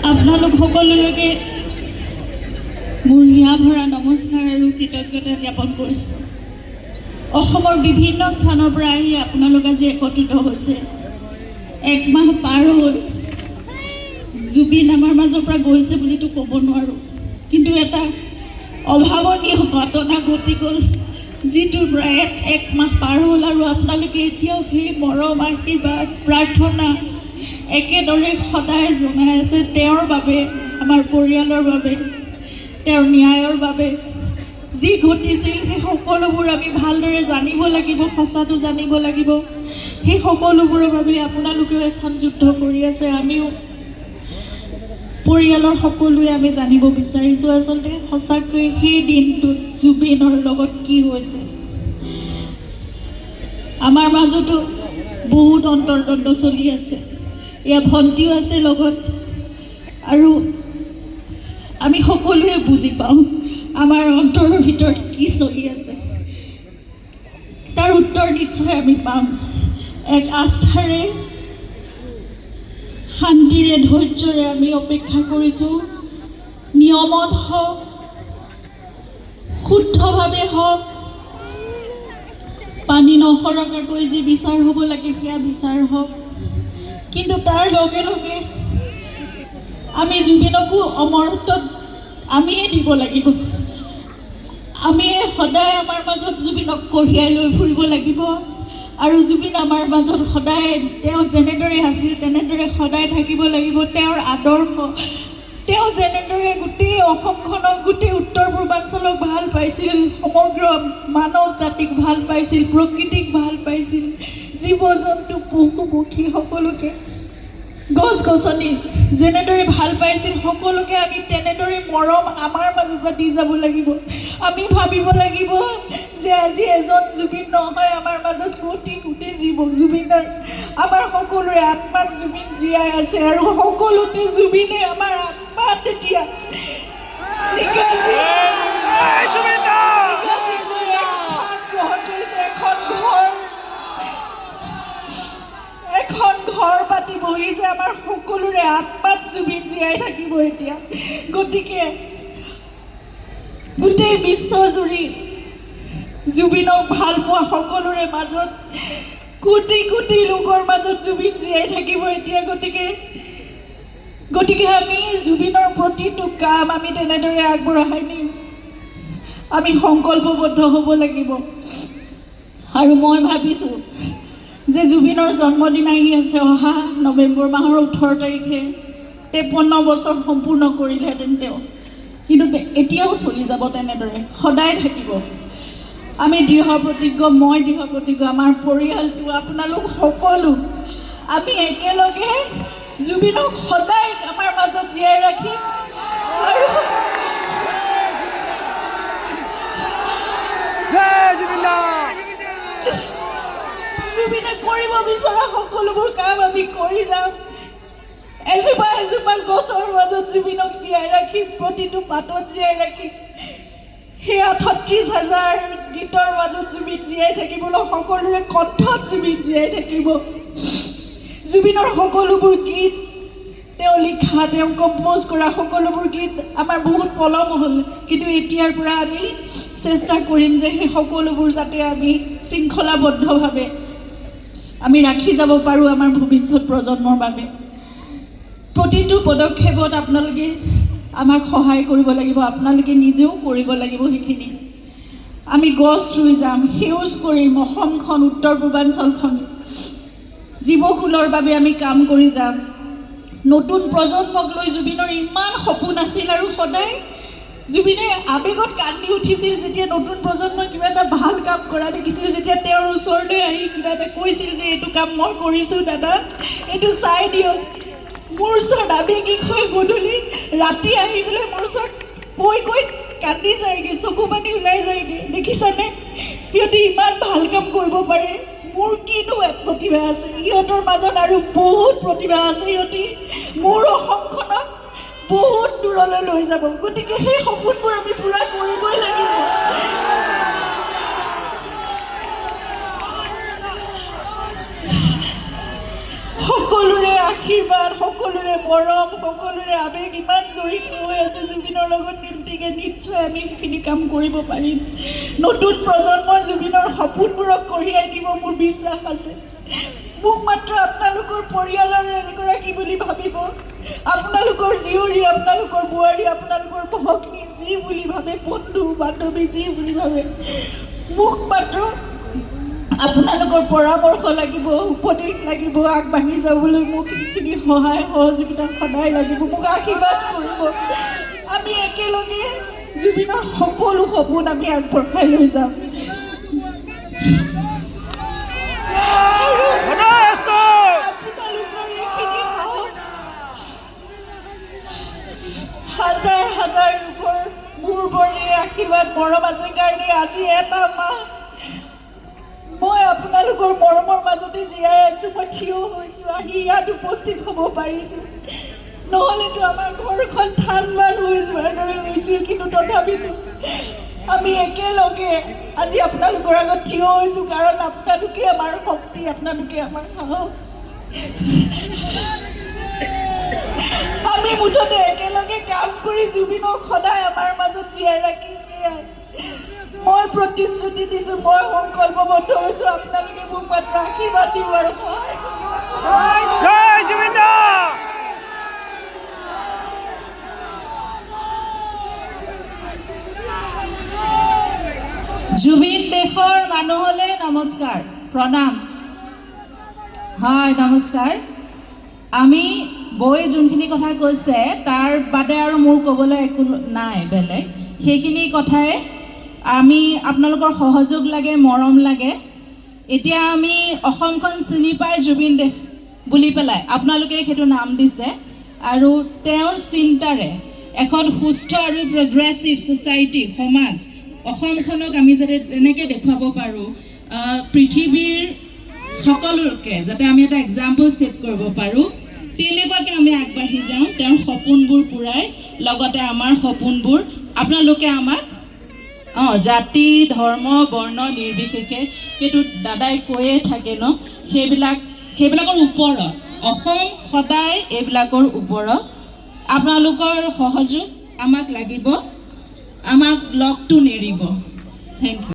আপোনালোক সকলোলৈকে মোৰ হিয়া ভৰা নমস্কাৰ আৰু কৃতজ্ঞতা জ্ঞাপন কৰিছোঁ। অসমৰ বিভিন্ন স্থানৰ পৰা আহি আপোনালোক আজি একত্ৰিত হৈছে। এক মাহ পাৰ হ'ল। জুবিন আমাৰ মাজৰ পৰা গৈছে বুলিতো ক'ব নোৱাৰোঁ, কিন্তু এটা অভাৱনীয় ঘটনা ঘটি গ'ল, যিটোৰ পৰা এক মাহ পাৰ হ'ল আৰু আপোনালোকে এতিয়াও সেই মৰম, আশীৰ্বাদ, প্ৰাৰ্থনা একেদৰে সদায় জনাই আছে তেওঁৰ বাবে, আমাৰ পৰিয়ালৰ বাবে, তেওঁৰ ন্যায়ৰ বাবে। যি ঘটিছিল, সেই সকলোবোৰ আমি ভালদৰে জানিব লাগিব, সঁচাটো জানিব লাগিব। সেই সকলোবোৰৰ বাবে আপোনালোকেও এখন যুদ্ধ কৰি আছে। আমিও পৰিয়ালৰ সকলোৱে আমি জানিব বিচাৰিছোঁ, আচলতে সঁচাকৈ সেই দিনটোত জুবিনৰ লগত কি হৈছে। আমাৰ মাজতো বহুত অন্তৰ্দ্বন্দ্ব চলি আছে। এয়া ভণ্টিও আছে লগত আৰু আমি সকলোৱে বুজি পাওঁ আমাৰ অন্তৰৰ ভিতৰত কি চলি আছে। তাৰ উত্তৰ নিশ্চয় আমি পাম। এক আস্থাৰে, শান্তিৰে, ধৈৰ্যৰে আমি অপেক্ষা কৰিছোঁ। নিয়মত হওক, শুদ্ধভাৱে হওক, পানী নসৰকাকৈ যি বিচাৰ হ'ব লাগে সেয়া বিচাৰ হওক। কিন্তু তাৰ লগে লগে আমি জুবিনকো অমৰত্ব আমিয়ে দিব লাগিব। আমিয়ে সদায় আমাৰ মাজত জুবিনক কঢ়িয়াই লৈ ফুৰিব লাগিব আৰু জুবিন আমাৰ মাজত সদায় তেওঁ যেনেদৰে আছিল তেনেদৰে সদায় থাকিব লাগিব। তেওঁৰ আদৰ্শ, তেওঁ যেনেদৰে গোটেই অসমখনক, গোটেই উত্তৰ পূৰ্বাঞ্চলক ভাল পাইছিল, সমগ্ৰ মানৱ জাতিক ভাল পাইছিল, প্ৰকৃতিক ভাল পাইছিল, জীৱ জন্তু, পশু পক্ষী সকলোকে, গছ গছনি যেনেদৰে ভাল পাইছিল, সকলোকে আমি তেনেদৰে মৰম আমাৰ মাজৰ পৰা দি যাব লাগিব। আমি ভাবিব লাগিব যে আজি এজন জুবিন নহয়, আমাৰ মাজত কোটি কোটি জীৱ জুবিনৰ, আমাৰ সকলোৰে আত্মাত জুবিন জীয়াই আছে আৰু সকলোতে জুবিনে আমাৰ আত্মাত তেতিয়া নিগাজিকৈ এক স্থান গ্ৰহণ কৰিছে। এখন ঘৰ পাতি বহিছে। আমাৰ সকলোৰে আত্মাত জুবিন জীয়াই থাকিব এতিয়া। গতিকে গোটেই বিশ্বজুৰি জুবিনক ভাল পোৱা সকলোৰে মাজত, কোটি কোটি লোকৰ মাজত জুবিন জীয়াই থাকিব এতিয়া। গতিকে আমি জুবিনৰ প্ৰতিটো কাম আমি তেনেদৰে আগবঢ়াই নিম। আমি সংকল্পবদ্ধ হ'ব লাগিব। আৰু মই ভাবিছোঁ যে জুবিনৰ জন্মদিন আহি আছে। অহা নৱেম্বৰ মাহৰ 18 তাৰিখে 53 বছৰ সম্পূৰ্ণ কৰিলেহেঁতেন তেওঁ, কিন্তু এতিয়াও চলি যাব তেনেদৰে, সদায় থাকিব। আমি দৃঢ় প্ৰতিজ্ঞ, মই দৃঢ় প্ৰতিজ্ঞ, আমাৰ পৰিয়ালটো, আপোনালোক সকলো আমি একেলগে জুবিনক সদায় আমাৰ মাজত জীয়াই ৰাখিম আৰু জয় জুবিন দা! জুবিনে কৰিব বিচৰা সকলোবোৰ কাম আমি কৰি যাম। এজোপা এজোপা গছৰ মাজত জুবিনক জীয়াই ৰাখিম, প্ৰতিটো পাতত জীয়াই ৰাখিম। সেই 38 হাজাৰ গীতৰ মাজত জুবিন জীয়াই থাকিবলৈ, সকলোৰে কণ্ঠত জুবিন জীয়াই থাকিব। জুবিনৰ সকলোবোৰ গীত, তেওঁ লিখা, তেওঁ কম্প'জ কৰা সকলোবোৰ গীত, আমাৰ বহুত পলম হ'ল, কিন্তু এতিয়াৰ পৰা আমি চেষ্টা কৰিম যে সেই সকলোবোৰ যাতে আমি শৃংখলাবদ্ধভাৱে আমি ৰাখি যাব পাৰোঁ আমাৰ ভৱিষ্যত প্ৰজন্মৰ বাবে। প্ৰতিটো পদক্ষেপত আপোনালোকে আমাক সহায় কৰিব লাগিব। আপোনালোকে নিজেও কৰিব লাগিব সেইখিনি। আমি গছ ৰুই যাম, সেউজ কৰিম অসমখন, উত্তৰ পূৰ্বাঞ্চলখন। জীৱকুলৰ বাবে আমি কাম কৰি যাম। নতুন প্ৰজন্মক লৈ জুবিনৰ ইমান সপোন আছিল আৰু সদায় জুবিনে আৱেগত কান্দি উঠিছিল যেতিয়া নতুন প্ৰজন্মই কিবা এটা ভাল কাম কৰা দেখিছিল, যেতিয়া তেওঁৰ ওচৰলৈ আহি কিবা এটা কৈছিল যে এইটো কাম মই কৰিছোঁ দাদা, এইটো চাই দিয়ক। মোৰ ওচৰত আৱেগিক হৈ গধূলি ৰাতি আহি পেলাই মোৰ ওচৰত কৈ কৈ কান্দি যায়গৈ, চকু পানী ওলাই যায়গৈ, "দেখিছানে, সিহঁতে ইমান ভাল কাম কৰিব পাৰে, মোৰ কিনো প্ৰতিভা আছে?" সিহঁতৰ মাজত আৰু বহুত প্ৰতিভা আছে। সিহঁতি মোৰ অসমখনক বহুত দূৰলৈ লৈ যাব। গতিকে সেই সপোনবোৰ আমি পূৰা কৰিবই লাগিব। সকলোৰে আশীৰ্বাদ, সকলোৰে মৰম, সকলোৰে আৱেগ ইমান জড়িত হৈ আছে জুবিনৰ লগত। গতিকে নিশ্চয় আমি সেইখিনি কাম কৰিব পাৰিম। নতুন প্ৰজন্মই জুবিনৰ সপোনবোৰক কঢ়িয়াই নিব, মোৰ বিশ্বাস আছে। মোক মাত্ৰ আপোনালোকৰ পৰিয়ালৰ এগৰাকী বুলি ভাবিব, আপোনালোকৰ জীয়ৰী, আপোনালোকৰ বোৱাৰী, আপোনালোকৰ ভগ্নী যি বুলি ভাবে, বন্ধু বান্ধৱী যি বুলি ভাবে, মোক মাত্ৰ আপোনালোকৰ পৰামৰ্শ লাগিব, উপদেশ লাগিব। আগবাঢ়ি যাবলৈ মোক সেইখিনি সহায় সহযোগিতা সদায় লাগিব। মোক আশীৰ্বাদ কৰিব। আমি একেলগে জুবিনৰ সকলো সপোন আমি আগবঢ়াই লৈ যাম। আৰু আপোনালোকৰ এইখিনি সাহস, হাজাৰ হাজাৰ লোকৰ মোৰ ওপৰত এই আশীৰ্বাদ, মৰম আছে কাৰণে আজি এটা মাহ মই আপোনালোকৰ মৰমৰ মাজতে জীয়াই আছোঁ। মই থিয় হৈছোঁ, আহি ইয়াত উপস্থিত হ'ব পাৰিছোঁ। নহ'লেতো আমাৰ ঘৰখন থান বান হৈ যোৱাৰ দৰে হৈছিল। কিন্তু তথাপিতো আমি একেলগে আজি আপোনালোকৰ আগত থিয় হৈছোঁ, কাৰণ আপোনালোকে আমাৰ শক্তি, আপোনালোকে আমাৰ সাহস। আমি মুঠতে একেলগে কাম কৰি জুবিনক সদায় আমাৰ মাজত জীয়াই ৰাখিম, সেয়াই মই প্ৰতিশ্ৰুতি দিছোঁ। মই সংকল্পবদ্ধ হৈছোঁ। আপোনালোকে মোক মাত্ৰ আশীৰ্বাদ দিব আৰু সহায় কৰিব। জয় জুবিন দা। জুবিন দেশৰ মানুহলৈ নমস্কাৰ, প্ৰণাম। হয়, নমস্কাৰ। আমি বৈ যোনখিনি কথা কৈছে, তাৰ বাদে আৰু মোৰ ক'বলৈ একো নাই বেলেগ। সেইখিনি কথাই আমি আপোনালোকৰ সহযোগ লাগে, মৰম লাগে। এতিয়া আমি অসমখন চিনি পাই জুবিন দেশ বুলি পেলাই আপোনালোকে সেইটো নাম দিছে, আৰু তেওঁৰ চিন্তাৰে এখন সুস্থ আৰু প্ৰগ্ৰেছিভ ছ'চাইটি, সমাজ, অসমখনক আমি যাতে তেনেকৈ দেখুৱাব পাৰোঁ পৃথিৱীৰ সকলোকে, যাতে আমি এটা এক্সাম্পল ছেট কৰিব পাৰোঁ, তেনেকুৱাকৈ আমি আগবাঢ়ি যাওঁ। তেওঁৰ সপোনবোৰ পূৰাই লগতে আমাৰ সপোনবোৰ আপোনালোকে আমাক জাতি, ধৰ্ম, বৰ্ণ নিৰ্বিশেষে, সেইটো দাদাই কৈয়ে থাকে ন, সেইবিলাকৰ ওপৰত অসম সদায় এইবিলাকৰ ওপৰত। আপোনালোকৰ সহযোগ আমাক লাগিব, আমাক লগটো নেৰিব। Thank you.